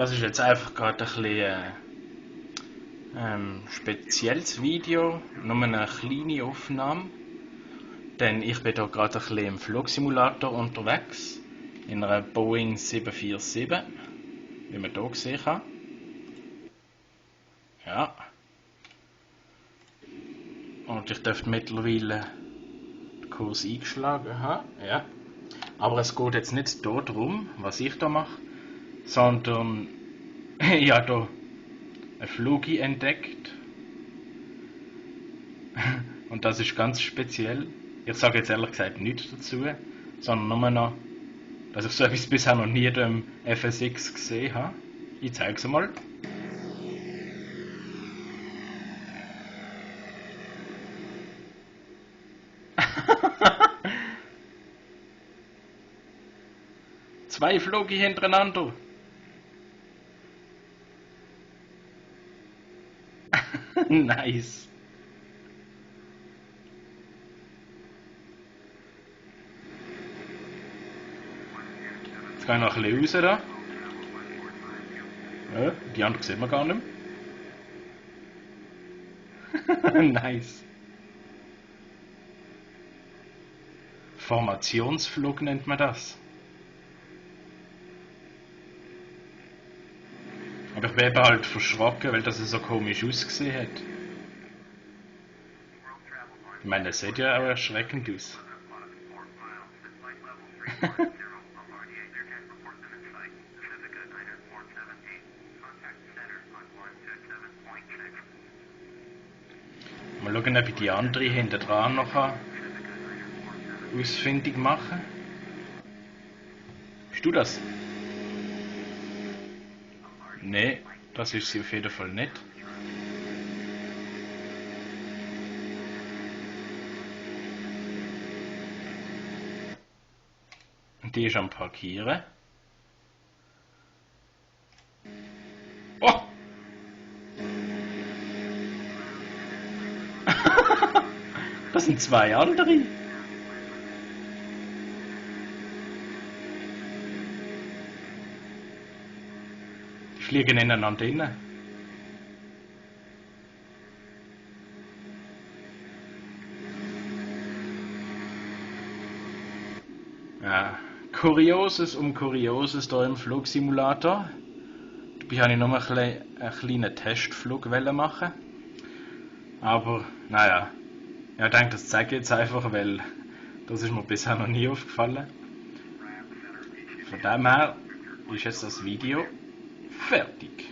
Das ist jetzt einfach gerade ein bisschen spezielles Video, nur eine kleine Aufnahme. Denn ich bin hier gerade ein bisschen im Flugsimulator unterwegs, in einer Boeing 747, wie man hier sehen kann. Ja. Und ich dürfte mittlerweile den Kurs eingeschlagen haben. Ja. Aber es geht jetzt nicht darum, was ich da mache, sondern ich habe hier einen Flug entdeckt. Und das ist ganz speziell. Ich sage jetzt ehrlich gesagt nichts dazu, sondern nur noch, dass ich so etwas bisher noch nie im FSX gesehen habe. Ich zeige es mal. Zwei Flüge hintereinander. Nice. Jetzt gehe ich noch ein bisschen raus da. Ja, die anderen sieht man gar nicht mehr. Nice. Formationsflug nennt man das. Aber ich bin eben halt verschrocken, weil das so komisch ausgesehen hat. Ich meine, das sieht ja auch erschreckend aus. Mal schauen, ob ich die andere hinter dran noch ausfindig machen kann. Bist du das? Nee, das ist sie auf jeden Fall nicht. Und die ist am Parkieren. Oh! Das sind zwei andere. Die fliegen ineinander rein. Ja, Kurioses um Kurioses hier im Flugsimulator. Dabei habe ich nur einen kleinen Testflug machen. Aber, naja, ich denke, das zeige ich jetzt einfach, weil das ist mir bisher noch nie aufgefallen. Von dem her ist jetzt das Video fertig.